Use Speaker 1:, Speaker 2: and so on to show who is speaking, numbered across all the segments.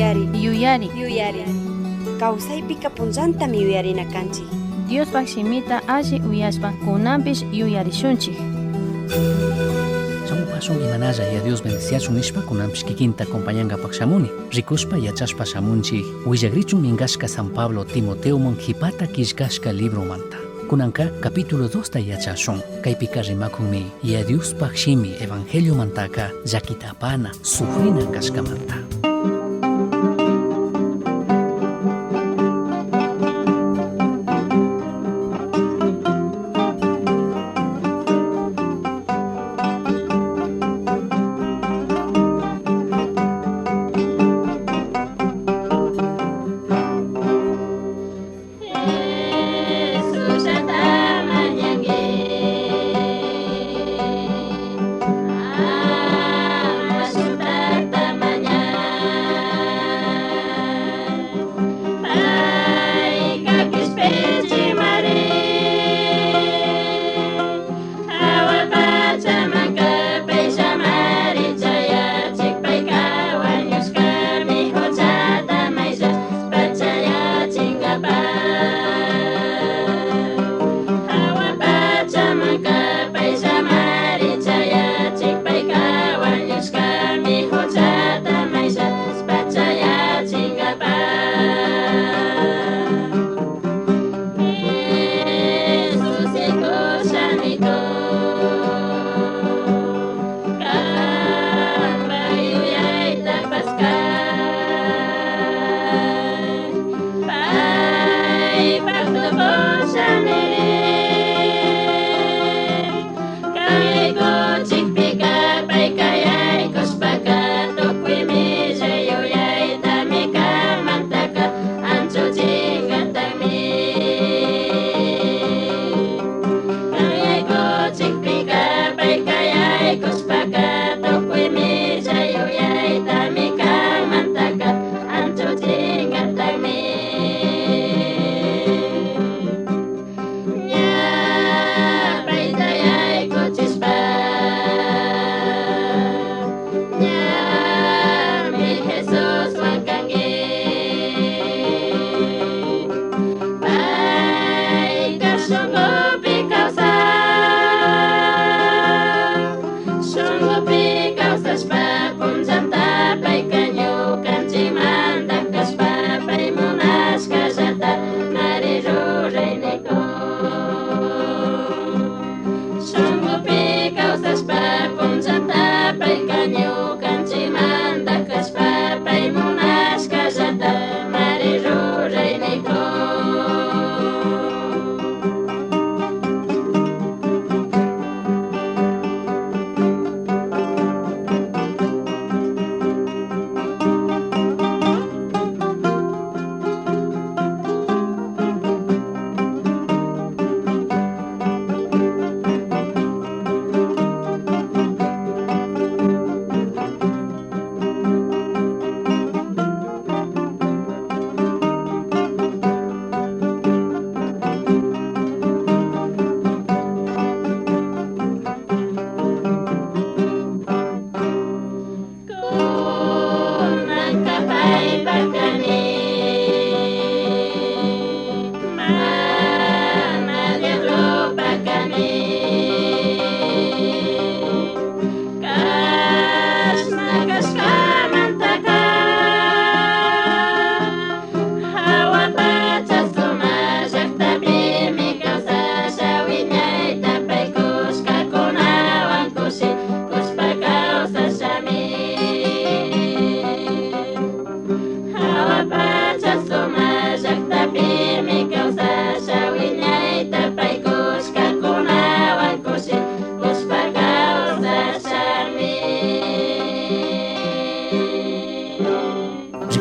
Speaker 1: Yuyari.
Speaker 2: Yuyari.
Speaker 1: Yuyari. Kawsaypika punllantami yuyarina kanchik.
Speaker 2: Diospaj shimita alli uyashpa kunanpish yuyarishunchik.
Speaker 3: Shamupashun imanalla ya Dios bendiciachun nishpa kunanpish kikinta acompañangapak shamuni. Rikushpa yachashpa shamunchik willagrichun minkashka San Pablo Timoteoman jipata killkashka libromanta. Kunanka capítulo 2 ta yachashun. Kaypika rimakunmi ya Diospaj shimi evangeliomantaka llakita apana, sufrina kashkamanta.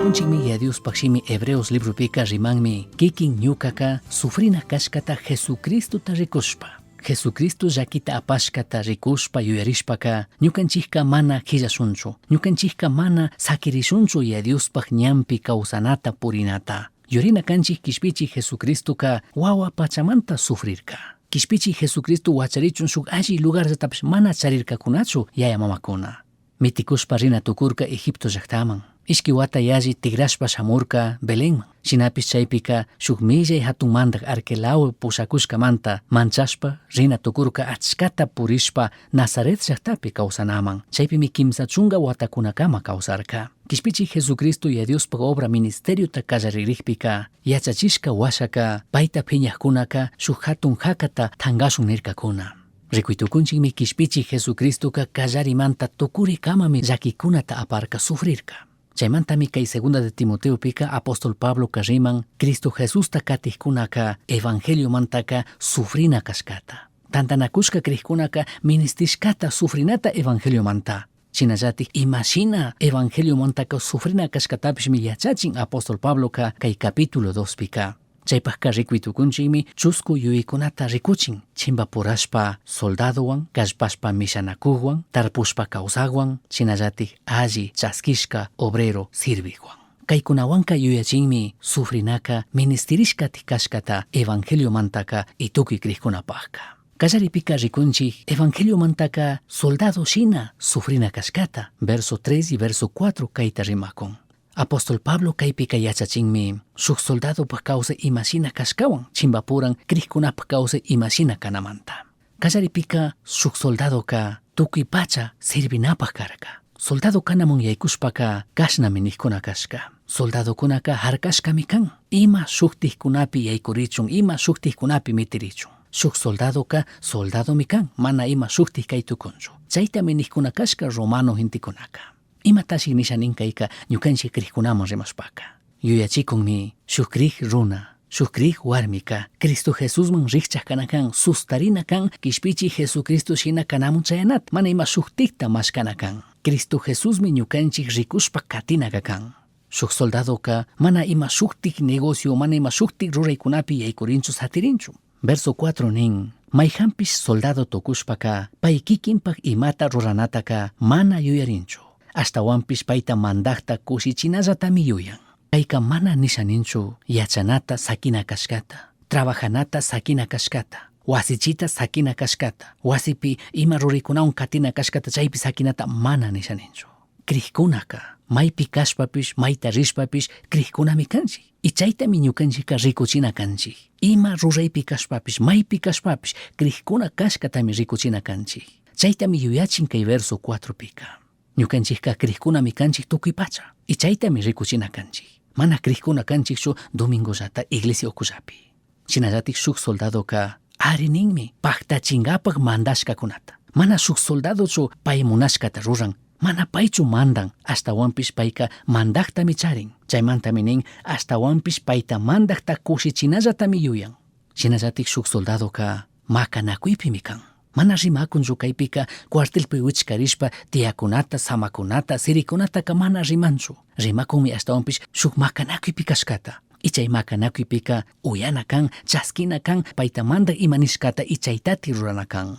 Speaker 3: Rikunchikmi ya Diospaj shimi Hebreos libropika rimanmi kikin ñukaka sufrina kashkata Jesucristota rikushpa. Jesucristo llakita apashkata rikushpa yuyarishpaka ñukanchikka mana qillashunchu, ñukanchikka mana sakirishunchu ya Diospaj ñanpi kawsanata purinata. Yurina kanchik kishpichi Jesucristoka wawa pachamanta sufrirka. Kishpichi Jesucristo wacharichun shuk alli lugarllatapish mana charirkakunachu yaya mamakuna. Mitikushpa rina tukurka Egipto llaktaman. Ishqui huata yalli tigrashpa shamurca Belenman. Shinapish chaipica shuk millai jatun mandaj Arquelao pushacushcamanta manchashpa rina tucurca achcata purishpa Nazaret llajtapi causanaman. Chaipimi quimsa chunga huatacunacama causarca. Quishpichij Jesucristo Yaya Diospaj obra ministeriota callaririgpica yachachishca huashaca paita piñajcunaca shuj jatun jacata tangashun nircacuna. Ricui tucunchijmi Quishpichij Jesucristoca callarimanta tucuricamami llaquicunata aparca sufrirca. Chaimantami cai Segunda de Timoteopica apóstol Pabloca riman Cristo Jesusta catijcunaca evangeliomantaca sufrina cashcata. Tandanacushca crijcunaca ministishcata sufrinata evangeliomanta. Shinallataj ima shina evangeliomantaca sufrina cashcatapishmi yachachin apóstol Pabloca cai capítulo 2pica. Chaipajca ricui tucunchijmi chuscu yuyaicunata ricuchin, chimbapurashpa soldadohuan, callpashpa mishanacujhuan, tarpushpa causajhuan, shinallataj alli chasquishca obrero sirvijhuan. Caicunahuanca yuyachinmi sufrinaca ministirishcataj cashcata evangeliomantaca y tucui crijcunapajca. Callaripica ricunchij evangeliomantaca soldado shina sufrina cashcata, verso 3 y verso 4 caita rimacun. Apóstol Pablo caipica yachachinmi shuj soldadopaj causai ima shina cashcahuan chimbapuran crijcunapaj causai ima shina canamanta. Callaripica shuj soldadoca tucui pacha sirvinapaj carca. Soldado canaman yaicushpaca cashnami nijcuna cashca. Soldadocunaca jarcashcami can. Ima shujtijcunapi yaicurichun, ima shujtijcunapi mitirichun. Shuj soldadoca soldadomi can, mana ima shujtij cai tucunchu. Chaitami nijcuna cashca romano gentecunaca. Imatashi nisha nin caica ñucanchij crijcunaman rimashpaca. Yuyachicunmi shuj crij runa, shuj crij huarmica Cristo Jesusman rijchaj cana can, sustarina can, quishpichij Jesucristo shina canamun chayanata, mana ima shujtijta mashcana can. Cristo Jesusmi ñucanchij ricushpa catinaca can. Shuj soldadoca mana ima shujtij negocio, mana ima shujtij ruraicunapi yaicurinchu satirinchu. Verso 4 nin, Maijanpish soldado tucushpaca pai quiquinpaj imata ruranataca mana yuyarinchu. Ashtahuanpish paita mandajta cushichinallatami yuyan. Caica mana nisha ninchu yachanata saquina cashcata, trabajanata saquina cashcata, huasichita saquina cashcata, huasipi ima ruraicunahuan catina cashcata chaipi saquinata mana nisha ninchu. Crijcunaca maipi cashpapish, maita rishpapish crijcunami canchij. Y chaitami ñucanchijca ricuchina canchij. Ima ruraipi cashpapish, maipi cashpapish crijcuna cashcatami ricuchina canchij. Chaitami yuyachin cai verso 4pica. Ñucanchijca crijcunami canchij tucui pacha. Y chaitami ricuchina canchij. Mana crijcuna canchijchu domingollata iglesia ucullapi. Shinallataj shuj soldadoca ari ninmi pajtachingapaj mandashcacunata. Mana shuj soldadochu pai munashcata ruran, mana paichu mandan, ashtahuanpish paica mandajtami charin. Chaimantami nin ashtahuanpish paita mandajta cushichinallatami yuyan. Shinallataj shuj soldadoca macanacuipimi can. Mana rimacunchu caipica cuartelpi huichcarishpa tiyacunata, samacunata, siricunataca mana rimanchu. Rimacunmi ashtahuanpish shuj macanacuipi cashcata. Y chay macanacuipica uyana can, chasquina can, paita mandaj ima nishcata y chaitati rurana can.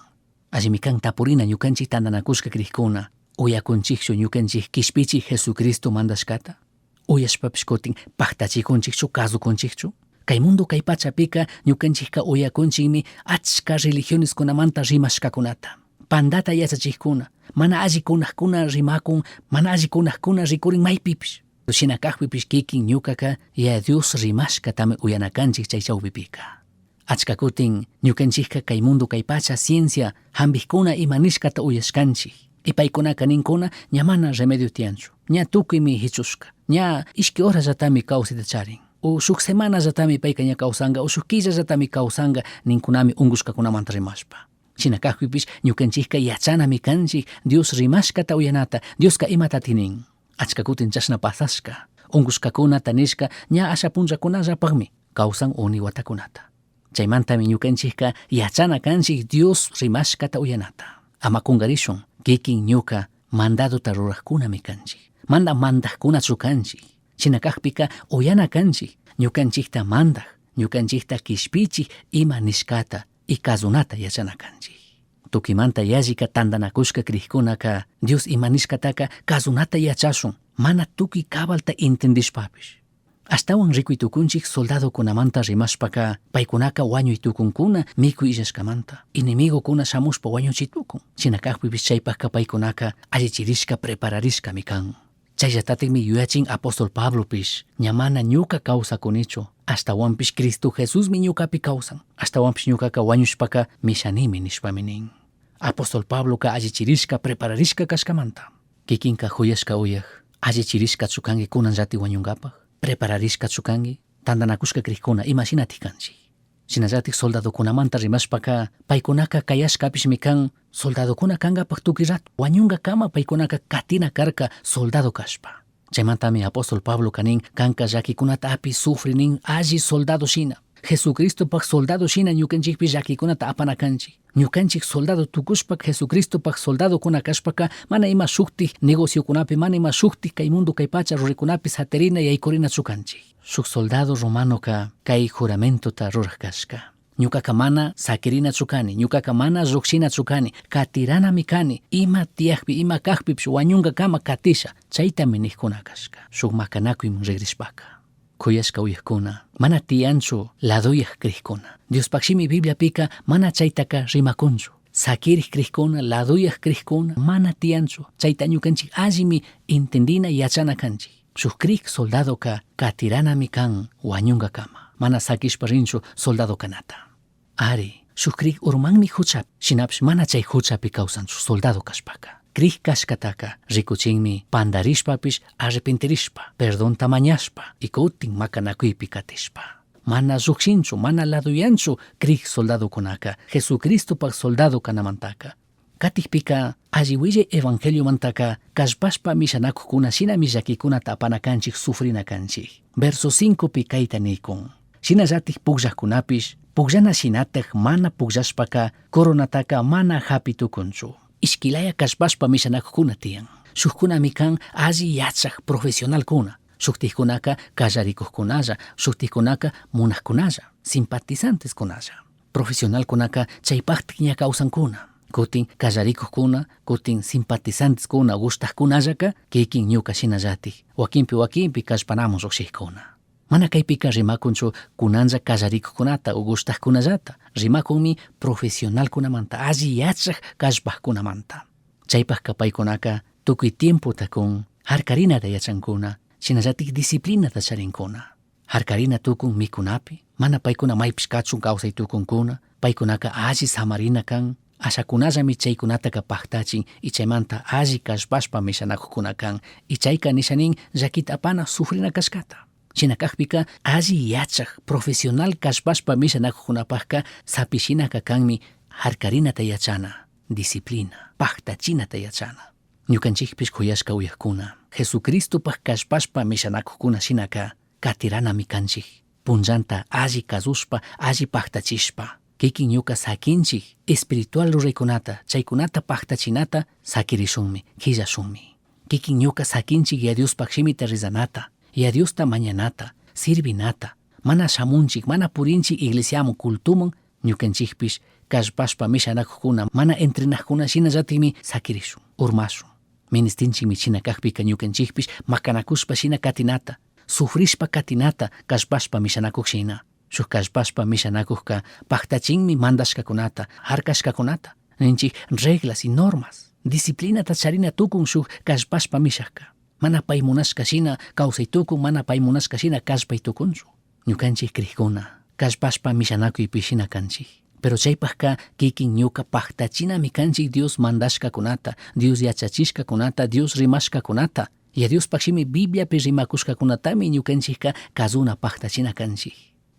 Speaker 3: Allimi can tapurina ñucanchij tandanacushca crijcuna, uyacunchijchu ñucanchij quishpichij Jesucristo mandashcata? Uyashpapish cutin pajtachicunchijchu, cazucunchijchu? Cai mundo cai pachapica ñucanchijca uyacunchijmi achca religionescunamanta rimashcacunata. Pandata yachachijcuna, mana alli cunajcuna rimacun, mana alli cunajcuna ricurin maipipish. Shina cajpipish quiquin ñucaca Yaya Dios rimashcatami uyana canchij chai chaupipica. Achca cutin ñucanchijca cai mundo cai pacha ciencia jambijcuna ima nishcata uyashcanchij. Y paicunaca nincuna ña mana remedio tiyanchu, ña tucuimi jichushca, ña ishqui horallatami causaita charin. O shuj semanallatami paica ña causanga, o shuj quillallatami causanga nincunami ungushcacunamanta rimashpa. Shina cajpipish ñucanchijca yachanami canchij Dios rimashcata uyanata, Diosca imatati nin. Achca cutin chashna pasashca, ungushcacunata nishca ña asha punllacunallapajmi causan uni huatacunata. Chaimantami ñucanchijca yachana canchij Dios rimashcata uyanata. Ama cungarishun, quiquin ñuca mandadota rurajcunami canchij. Mana mandajcunachu canchij. Shina cajpica uyana canchij, ñucanchijta mandaj, ñucanchijta quishpichij ima nishcata y cazunata yachana canchij. Tucuimanta yallica tandanacushca crijcunaca Dios ima nishcataca cazunata yachashun, mana tucui cabalta entendishpapish. Ashtahuan ricui tucunchij soldadocunamanta rimashpaca paicunaca huañui tucuncuna micui illashcamanta. Enemigocuna shamushpa huañuchi tucun. Shina cajpipish chaipajca paicunaca allichirishca prepararishcami can. Chayllatatikmi yuyachin apóstol Pablopish, ña mana ñuka kawsakunichu, ashtawanpish Cristo Jesusmi ñukapi kawsan, ashtawanpish ñukaka wañushpaka mishanimi nishpami nin. Apóstol Pabloka allichirishka prepararishka kashkamanta. Kikinka juyashka uyaj, allichirishkachu kanki kunanllati wañunkapaj, prepararishkachu kanki, tantanakushka crikuna imashinatik kanchik. Shinallatik soldadokunamanta rimashpaka paykunaka kayashkapishmi kan soldadokuna kankapak tukuy rato wañunkakama paykunaka katina karka soldado kashpa. Chaymantami apóstol Pabloka nin kanka llakikunata api sufri nin alli soldado shina. Jesucristopak soldado shina ñukanchikpi llakikunata apana kanchik. Ñukanchik soldado tukushpa Jesucristopak soldadokuna kashpaka mana ima shuktik negociokunapi mana ima shuktik kay mundo kay pacha ruraykunapi satirina yaykurinachu kanchik. Shuk soldado romanoka kay juramentota ruraj kashka. Ñukaka mana sakirinachu kani, ñukaka mana llukshinachu kani, katiranami kani, ima tiyakpi, ima kakpipish wañunkakama katisha, chaytami nijkuna kashka. Shuk makanakuyman rigrishpaka. Kuyashka uyajkuna, mana tiyanchu laduyaj crikuna. Diospaj shimi Bibliapika mana chaytaka rimakunchu. Sakirij crikuna, laduyaj crikuna, mana tiyanchu. Chayta ñukanchik allimi entendina yachana kanchik. Shuk crik soldadoka katiranami kan wañunkakama. Mana sakishpa rinchu soldado kanata. Ari, shuk crik urmanmi huchapi, shinapish mana chay huchapi kawsanchu soldado kashpaka. Crik kashkataka rikuchinmi pandarishpapish arrepentirishpa, perdonta mañashpa y kutin makanakuypi katishpa. Mana llukshinchu, mana laduyanchu crik soldadokunaka, Jesucristopak soldado kanamantaka. Katikpika alli willay evangeliomantaka kallpashpa mishanakukuna shinami llakikunata apana kanchik sufrina kanchik. Verso 5 pi kayta nikun. Shinallatik pukllajkunapish pukllana shinatak mana pukllashpaka coronataka mana hapi tukunchu. Ishkilaya kallpashpa mishanakukuna tiyan. Shukkunami kan alli yachaj profesionalkuna. Shuktikkunaka kallarikukkunalla, shuktikkunaka munajkunalla, simpatizanteskunalla. Profesionalkunaka chaypaktik ña kawsankuna. Kutin kallarikukkuna, kutin simpatizanteskuna, gustajkunallaka kikin ñuka shinallatik. Wakinpi wakinpi kallpanamun llukshikkuna. Mana kaypika rimakunchu kunanlla kallarikuqkunata o gustajkunallata, rimakunmi profesionalkunamanta, alli yachaj kallpajkunamanta. Chaypajka paykunaka tukuy tiempota kun harkarinata yachankuna, shinallatik disciplinata charinkuna. Harkarina tukun mikunapi, mana paykuna maypish kachun kawsay tukunkuna, paykunaka alli samarina kan, ashakunallami chaykunataka paktachin y chaymanta alli kallpashpa mishanakukuna kan y chayka nishanin llakita apana sufrina kashkata. Shina kakpika alli yachaj profesional kallpashpa mishanakukunapajka sapishinaka kanmi harkarinata yachana, disciplina, paktachinata yachana. Ñukanchikpish kuyashka uyajkuna, Jesucristopak kallpashpa mishanakukuna shinaka katiranami kanchik. Punllanta alli kasushpa, alli paktachishpa. Kikin ñuka sakinchik espiritual ruraykunata, chaykunata paktachinata sakirishunmi, quillashunmi. Kikin ñuka sakinchik ya Diospaj shimita rezanata, ya Diosta mañanata, sirvinata, mana shamunchik, mana purinchik iglesiaman cultuman, ñukanchikpish kallpashpa mishanakukuna, mana entrenajkuna shinallatikmi sakirishun, urmashun. Ministinchikmi shina kakpika ñukanchikpish makanakushpa shina katinata, sufrishpa katinata kallpashpa mishanakuk shina. Shuk kallpashpa mishanakukka paktachinmi mandashkakunata, harkashkakunata, ninchik reglas y normas, disciplinata charina tukun shuk kallpashpa mishakka. Mana pay munashka shina kawsay tukun, mana pay munashka shina kallpay tukunchu. Ñukanchik crikuna, kallpashpa mishanakuypi shina kanchik. Pero chaypajka kikin ñuka paktachinami kanchik Dios mandashkakunata, Dios yachachishkakunata, Dios rimashkakunata. Y Diospaj shimi Bibliapi rimakushkakunatami ñukanchikka kazuna paktachina kanchik.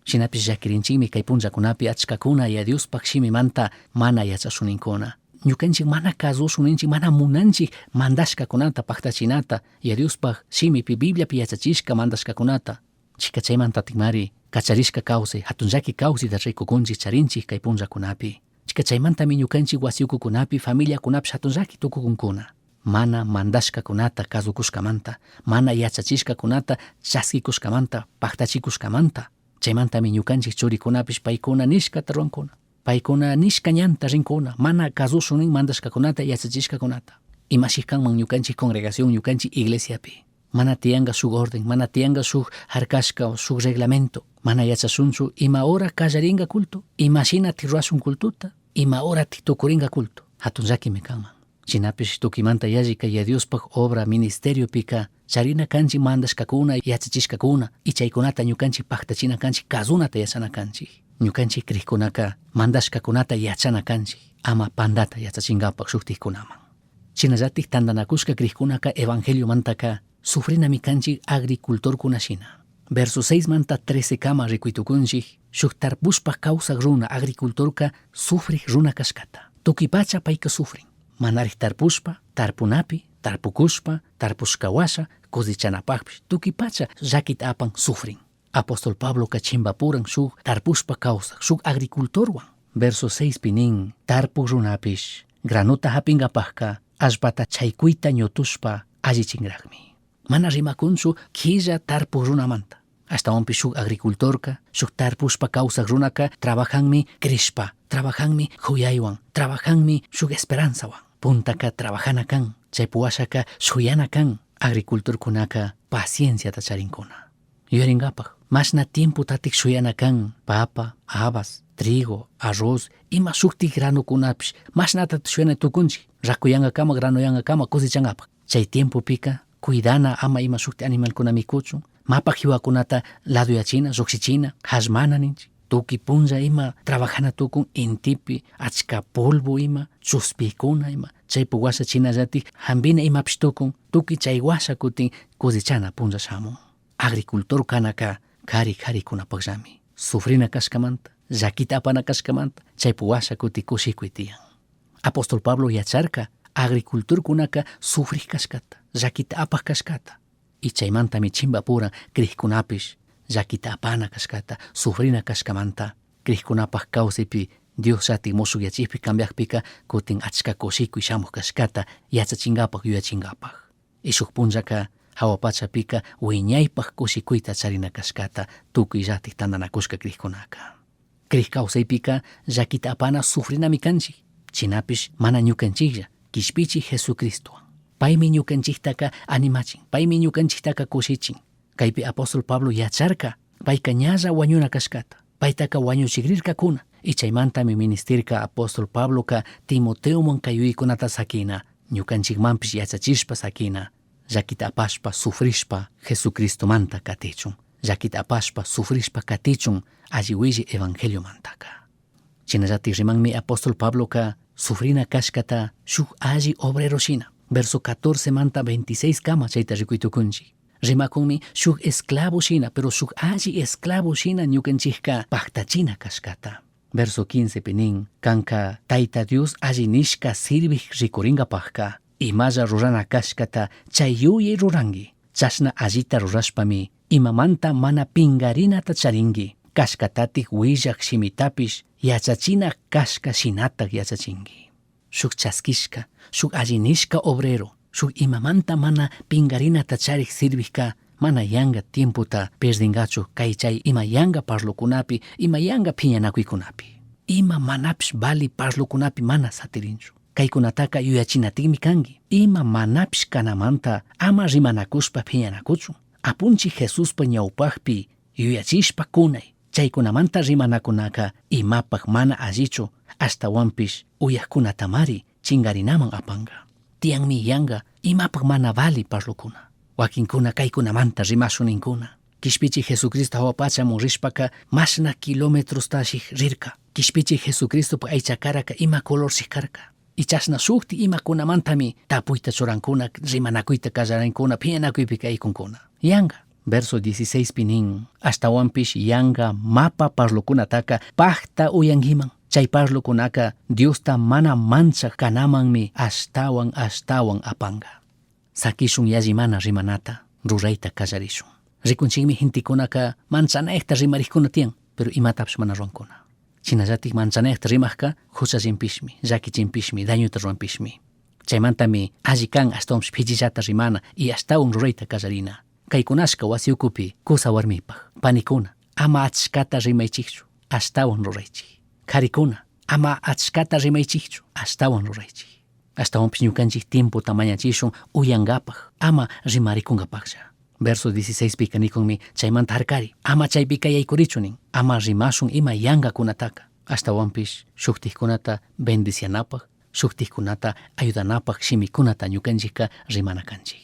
Speaker 3: Shinapish llakirinchikmi kay punllakunapi achkakuna ya Diospaj shimimanta mana yachashuninkuna. Ñukanchik mana kasushun mana munanchik mandashkakunata paktachinata ya Diospaj shimipi Bibliapi yachachishka mandashkakunata. Chika chaymantatikmari kacharishka kawsay, hatun llaki kawsayta rikukunchik charinchik kay punllakunapi. Chika chaymantami ñukanchik wasi ukukunapi, familiakunapish hatun llaki tukukunkuna. Mana mandashkakunata kasukushkamanta, mana yachachishkakunata chaskikushkamanta, paktachikushkamanta. Chaymantami ñukanchik churikunapish paykuna nishkata ruwankuna. Paykuna nishka ñanta rinkuna, mana kasushunin mandashkakunata yachachishkakunata. Imashi kanman ñukanchik congregación, ñukanchik iglesiapi. Mana tiyanka shuk orden, mana tiyanka shuk harkashka o shuk reglamento. Mana yachashunchu ima hora kallarinka culto, imashina ruashun cultuta, ima hora tukurinka culto. Hatun llakimi kanman. Shinapish tukimanta yallika ya Diospaj obra ministeriopika Charina kanchik mandashkakuna, yachachishkakuna y chaykunata ñukanchik paktachina kanchik, kazunata yachana kanchik. Ñukanchik crijkunaka mandashkakunata yachana kanchik, ama pandata yachachinkapak shuktikkunaman. Shinallatik tantanakushka crijkunaka evangeliomantaka sufrinami kanchik agricultorkuna shina. Verso 6 manta 13 kama rikuitukunchik, shuk tarpushpa kawsak runa agricultorka sufrik runa kashkata. Tukuy pacha payka sufrin. Manarik tarpushpa, tarpunapi, tarpukushpa, tarpushka washa, cosechanapakpish, tukuy pacha llakita apan sufrin. Apóstol Pabloka chimbapuran shuk tarpushpa kawsak, shuk agricultorwan. Verso 6 pi nin, tarpuk runapish, granota hapinkapakka, allpata chaykuyta ñutushpa allichinrakmi. Mana rimakunchu killa tarpuk runamanta. Ashtawanpish shuk agricultorka, shuk tarpushpa kawsak runaka trabajanmi crishpa, trabajanmi juyaywan, trabajanmi shuk esperanzawan. Puntaka trabajana kan, chaypi washaka shuyana kan. Agricultorkunaka pacienciata charinkuna. Yuyarinkapak, mashna tiempotatik shuyana kan, papa, habas, trigo, arroz, ima shuktik granokunapish, mashnata shuyana tukunchik, rakuyankakama, granoyankakama cosechankapak. Chay tiempopika cuidana ama ima shukti animalkuna mikuchun, mapa jiwakunata laduyachina, llukshichina, hashmana ninchik. Tukuy punlla ima trabajana tukun intipi, achka polvo ima, chuspikuna ima, chaypi washa chinallatik hambina imapish tukun, tukuy chay washa kutin cosechana punlla shamun. Agricultor kanaka kari karikunapakllami. Sufrina kashkamanta, llakita apana kashkamanta, chaypi washa kutin kushikuy tiyan. Apóstol Pablo yacharka agricultorkunaka sufrik kashkata, llakita apak kashkata. Y chaymantami chimbapura crijkunapish llakita apana kashkata, sufrina kashkamanta, crijkunapak kawsaypi Dios llatik mushukyachikpi cambiakpika kutin achka kushikuy shamuk kashkata yachachinkapak yuyachinkapak. Y shuk punllaka hawa pachapika wiñaypak kushikuyta charina kashkata tukuy llatik tantanakushka crijkunaka. Crij kawsaypika llakita apana sufrinami kanchik, chinapish mana ñukanchiklla, kishpichi Jesucristowan. Paymi ñukanchiktaka animachin, paymi ñukanchiktaka kushichin. Kaypi apóstol Pablo yacharka, payka ñalla wañuna kashkata, paytaka wañuchikrirkakuna. Y chaymantami ministirka apóstol Pabloka Timoteoman kay yuyaykunata sakina, ñukanchikmanpish yachachishpa sakina, llakita apashpa sufrishpa Jesucristomanta katichun, llakita apashpa sufrishpa katichun alli willi evangeliomantaka. Shinallatik rimanmi apóstol Pabloka sufrina kashkata shuk alli obrero shina. Verso 14 manta 26 kama chayta rikuytukunchik. Rimakunmi shuk esclavo shina, pero shuk alli esclavo shina ñukanchikka paktachina kashkata. Verso 15 pi nin, kanka Tayta Dios alli nishka sirvik rikuringapakka, imalla rurana kashkata chay yuyay ruranki. Chashna allita rurashpami imamanta mana pingarinata charinki. Kashkatatik willak shimitapish yachachina kashka shinatak yachachinki. Shuk chaskishka, shuk alli nishka obrero, shuk imamanta mana pingarinata charik sirvikka mana yanga tiempota perdingachu kay chay ima yanga parlokunapi, ima yanga phiñanakuykunapi. Ima manapish vali parlokunapi mana satirinchu. Kaykunataka yuyachinatikmi kanki. Ima manapish kanamanta ama rimanakushpa phiñanakuchun. Apunchik Jesuspa ñawpakpi yuyachishpa kunay. Chaykunamanta rimanakunaka imapak mana allichu, ashtawanpish uyakkunatamari chingarinaman apanka. Tiyanmi yanga imapak mana vali parlukuna. Wakinkuna kaykunamanta rimashuninkuna. Kishpichi Jesucristo hawa pachamun rishpaka mashna kilometrostashi rirka. Kishpichi Jesucristopa aychakaraka ima colorshi karka. Y chashna shukti imakunamantami tapuyta churankuna, rimanakuyta kallarinkuna, phiñanakuypi kaykunkuna. Yanga. Verso 16 pi nin, ashtawanpish yanga mapa parlokunataka pakta uyankiman. Chay parlokunaka Diosta mana manchak kanamanmi ashtawan ashtawan apanka. Sakishun yallimana rimanata, rurayta kallarishun. Rikunchikmi gentekunaka manchanayta rimarikuna tiyan, pero imatapish mana ruwankuna. Shinallatik manchanayta rimakka huchallinpishmi, llakichinpishmi, dañuta ruwanpishmi. Chaymantami alli kan ashtawanpish phichillata rimana y ashtawan rurayta kallarina. Kaykunashka wasi ukupi kusa warmipak, panikuna, ama achkata rimaychikchu, ashtawan ruraychik. Karikuna, ama achkata rimaychikchu, ashtawan ruraychik. Ashtawanpish ñukanchik tiempota mañachishun uyankapak, ama rimarikunkapaklla. Verso 16 pika nikunmi chaymanta harkari, ama chaypika yaykurichu nin, ama rimashun ima yankakunataka. Ashtawanpish shuktikkunata bendicianapak, shuktikkunata ayudanapak shimikunata ñukanchikka rimana kanchik.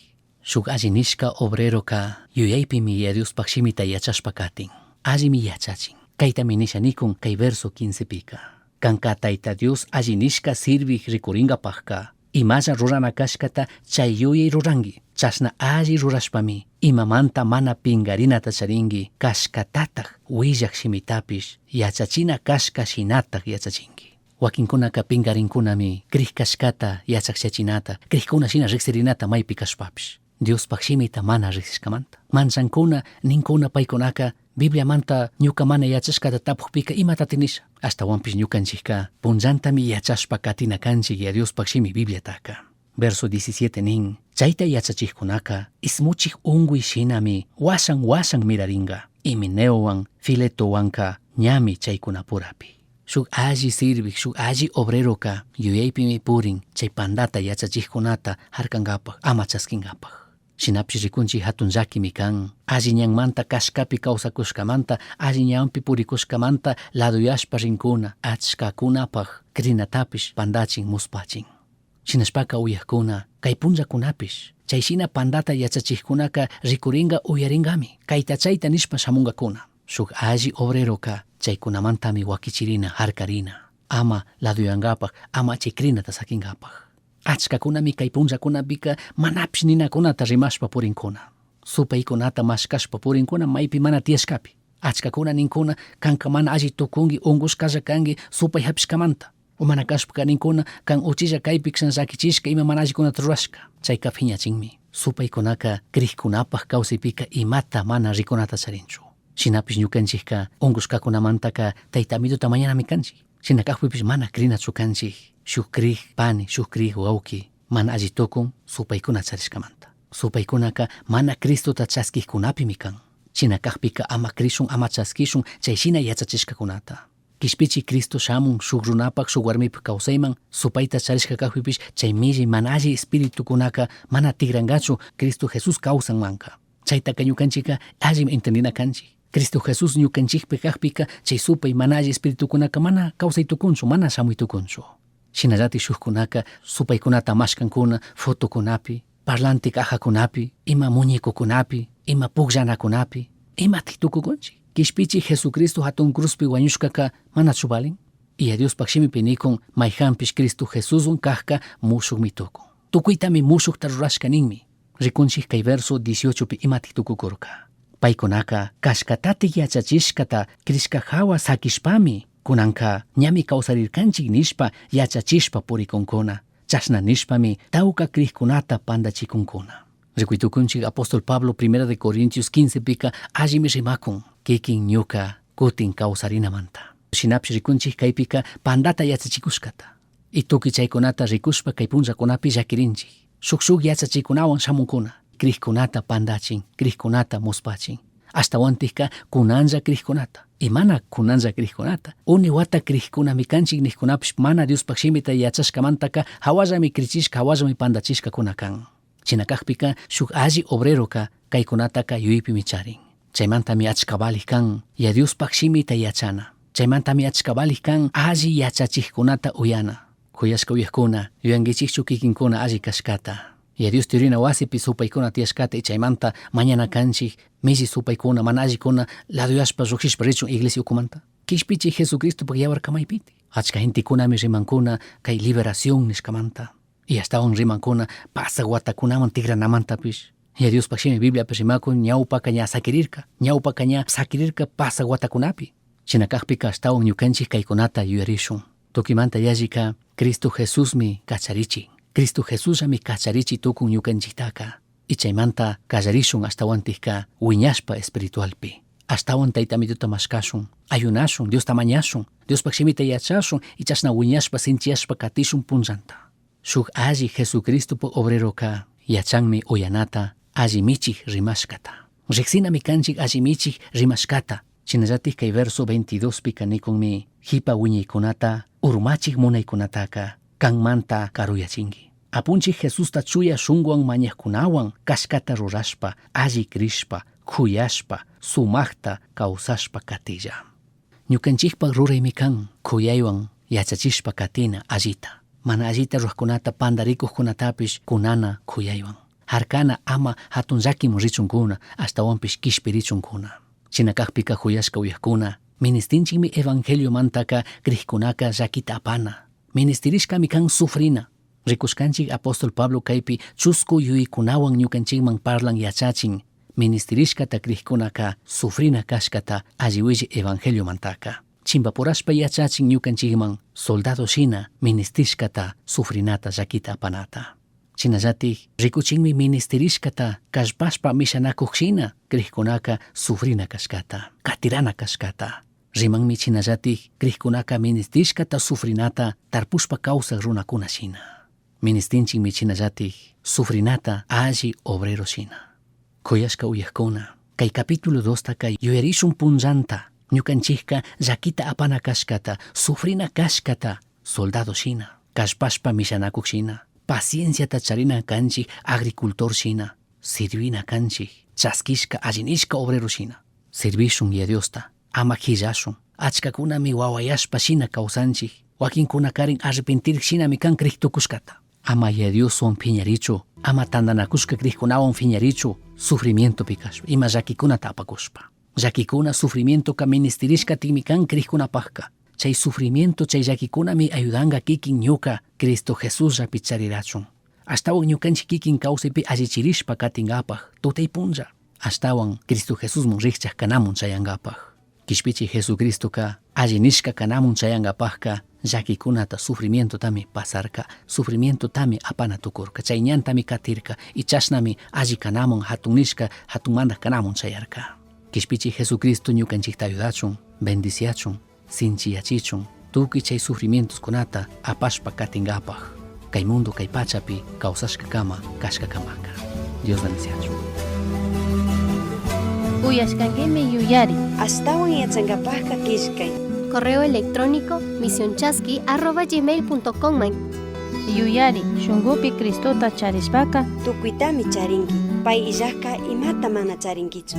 Speaker 3: Shuk alli nishka obreroka yuyaypimi Yaya Diospaj shimita yachashpa katin. Allimi yachachin. Kaytami nisha nikun kay verso 15pika. Kanka Tayta Dios alli nishka sirvij rikuringapajka imalla rurana kashkata chay yuyay ruranki. Chashna alli rurashpami imamanta mana pingarinata charinki kashkatataj willaj shimitapish yachachina kashka shinataj yachachinki. Wakinkunaka pingarinkunami krij kashkata yachakchachinata, krijkuna shina riksirinata maypi kashpapish. Diospaj shimita mana riksishkamanta. Manchankuna, ninkuna paykunaka Bibliamanta ñuka mana yachashkata tapukpika imatati nisha. Ashtawanpish ñukanchikka punllantami yachashpa katina kanchik ya Diospaj shimi Bibliataka. Verso 17 nin, chayta yachachikkunaka ismuchik unguy shinami washan washan miraringa. Himeneowan Filetowanka ñami chaykunapurapi. Shuk alli sirvik, shuk alli obreroka yuyaypimi purin chay pandata yachachikkunata harkankapaj, ama chaskinkapaj. Shinapish rikunchik hatun llakimi kan. Alli ñanmanta kashkapi kawsakushkamanta, alli ñanpi purikushkamanta laduyashpa rinkuna, achkakunapaj krinatapish pandachin muspachin. Shinashpaka uyakuna, kay punllakunapish, chay shina pandata yachachikkunaka rikuringa uyaringami, kayta chayta nishpa shamunkakuna. Shuk alli obreroka chaykunamantami wakichirina harkarina, ama laduyankapaj, ama chay krinata sakinkapaj. Achkakunami kay punllakunapika manapish ninakunata rimashpa purinkuna. Supaykunata mashkashpa purinkuna maypi mana tiyashkapi. Achkakuna ninkuna kanka mana alli tukunki unkushkalla kanki supay hapishkamanta. O mana kashpaka ninkuna kan uchilla kaypi llakichishka ima mana allikunata rurashka. Chayka phiñachinmi. Supaykunaka krijkunapaj kawsaypika imata mana rikunata charinchu. Shinapish ñukanchikka unkushkakunamantaka tayta amituta mañanami kanchik. Shina kajpipish mana krinachu kanchik. Shuk krij pani, shuk krij wawki mana alli tukun supaykuna charishkamanta. Supaykunaka mana Cristota chaskijkunapimi kan. Shina kajpika ama krishun, ama chaskishun chay shina yachachishkakunata. Kishpichi Cristo shamun shuk runapak shuk warmipak kawsayman supayta charishka kajpipish chay millay mana alli espiritukunaka mana tigrankachu Cristo Jesús kawsanmanka. Chaytaka ñukanchika allimi entendina kanchik. Cristo Jesús ñukanchikpi kajpika chay supay mana alli espiritukunaka mana kawsay tukunchu, mana shamuy tukunchu. Shinallatik shukkunaka supaykunata mashkankuna fotokunapi, parlante cajakunapi, ima muñecokunapi, ima pukllanakunapi, imatik tukukunchik. Kishpichi Jesucristo hatun cruzpi wañushkaka manachu valin? Yaya Diospaj shimipi nikun mayjanpish Cristo Jesuswan kajka mushukmi tukun. Tukuytami mushukta rurashka ninmi. Rikunchik kay verso 18pi imatik tukukurka. Paykunaka kashkatatik yachachishkata krishka hawa sakishpami kunanka ñami kawsarirkanchik nishpa yachachishpa purikunkuna. Chashna nishpami tawka krijkunata pandachikunkuna. Rikuytukunchik apóstol Pablo primera de Corintios 15 pika allimi rimakun kikin ñuka kutin kawsarinamanta. Shinapish rikunchik kaypika pandata yachachikushkata. Y tukuy chaykunata rikushpa kay punllakunapi llakirinchik. Shuk shuk yachachikunawan shamunkuna. Krijkunata pandachin, krijkunata muspachin. Ashtawantikka kunanlla krijkunata. Y mana kunanlla krijkunata. Uni wata krijkunami kanchik nijkunapish mana Diospaj shimita yachashkamantaka hawallami krichishka, hawallami pandachishkakuna kan. Shina kajpika shuk alli obreroka kaykunataka yuyaypimi charin. Chaymantami achka valij kan ya Diospaj shimita yachana. Chaymantami achka valij kan alli yachachijkunata uyana. Kuyashka uyajkuna, yuyankichikchu kikinkuna alli kashkata. Ya Dios tiyarina wasipi supaykuna tiyashkata y chaymanta mañana kanchik milli supaykuna mana allikuna laduyashpa llukshishpa richun iglesia ukumanta. Kishpichi Jesucristopak yawarka maypiti. Achka gentekunami rimankuna kay liberación nishkamanta. Y ashtawan rimankuna pasak watakunaman tigranamantapish. Ya Diospaj shimi Bibliapi rimakun ñawpaka ña sakirirka, ñawpaka ña sakirirka pasak watakunapi. Shina kajpika ashtawan ñukanchik kaykunata yuyarishun. Tukymanta yallika Cristo Jesusmi kacharichin. Cristo Jesusllami kacharichi tukun ñukanchiktaka. Y chaymanta kallarishun ashtawantikka wiñashpa espiritualpi. Ashtawan tayta amituta mashkashun, ayunashun, Diosta mañashun, Diospaj shimita yachashun y chashna wiñashpa sinchiyashpa katishun punllanta. Shuk alli Jesucristopak obreroka yachanmi uyanata alli michik rimashkata. Riksinami kanchik alli michik rimashkata. Shinallatik kay verso 22 pika nikunmi jipa wiñaykunata urmachik munaykunataka kanmanta karuyachinki. Apunchik Jesusta chuya shunguwan mañajkunawan kashkata rurashpa, alli krishpa, kuyashpa, sumakta kawsashpa katilla. Ñukanchikpak ruraymi kan kuyaywan yachachishpa katina allita. Mana allita rurajkunata pandarikujkunatapish kunana kuyaywan. Harkana ama hatun llakimun richunkuna, ashtawanpish kishpirichunkuna. Shina kakpika huyashka uyakuna, ministinchikmi evangeliomantaka crijkunaka llakita apana. Ministirishkami kan sufrina. Rikushkanchik apóstol Pablo kaypi chusku yuyaykunawan ñukanchikman parlan yachachin. Ministirishkata crijkunaka sufrina kashkata alli willi evangeliomantaka. Chimpapurashpa yachachin ñukanchikman soldado shina ministishkata sufrinata llakita apanata. Shinallatik rikuchinmi ministirishkata kallpashpa mishanakuj shina crijkunaka sufrina kashkata, katirana kashkata. Rimanmi shinallatik crijkunaka ministishkata sufrinata tarpushpa kawsaj runakuna shina. Ministinchikmi shinallatik sufrinata alli obrero shina. Kuyashka uyajkuna, kay capítulo 2 taka yuyarishun punllanta, ñukanchikka llakita apana kashkata, sufrina kashkata, soldado shina, kallpashpa mishanakuj shina, pacienciata charina kanchik agricultor shina, sirvina kanchik, chaskishka allinishka obrero shina. Sirvishun Yaya Diosta, ama quillashun, achkakunami wawayashpa shina kawsanchik, wakinkunakarin arrepentir shinami kan crij tukushkata. Ama Yaya Dioswan phiñarichu, ama tantanakushka crijkunawan phiñarichu, sufrimientopi kashpa, ima llakikunata apakushpa. Llakikuna, sufrimientoka ministirishkatikmi kan crijkunapajka. Chay sufrimiento, chay llakikunami ayudanka kikin ñuka Cristo Jesusllapi charirachun. Ashtawan ñukanchik kikin kawsaypi allichirishpa katinkapaj, tutay punlla. Ashtawan Cristo Jesusmun rikchak kanamun chayankapaj. Kishpichi Jesucristoka alli nishka kanamun chayankapajka llakikunata, sufrimientotami pasarka, sufrimientotami apana tukurka, chay ñantami katirka y chashnami alli kanamun hatun nishka, hatun mandak kanamun chayarka. Kishpichi Jesucristo ñukanchikta ayudachun, bendiciachun, sinchiyachichun, tukuy chay sufrimientoskunata apashpa katinkapaj, kay mundo kay pachapi kawsashkakama kashkakamaka. Dios bendiciachun.
Speaker 2: Uyashkankimi yuyari.
Speaker 1: Ashtawan yachankapajka killkay.
Speaker 4: Correo electrónico misionchasqui@gmail.com.
Speaker 2: Yuyari, shunkupi Cristota charishpaka
Speaker 1: Tukuytami charinki. Pay illajka imata mana charinkichu.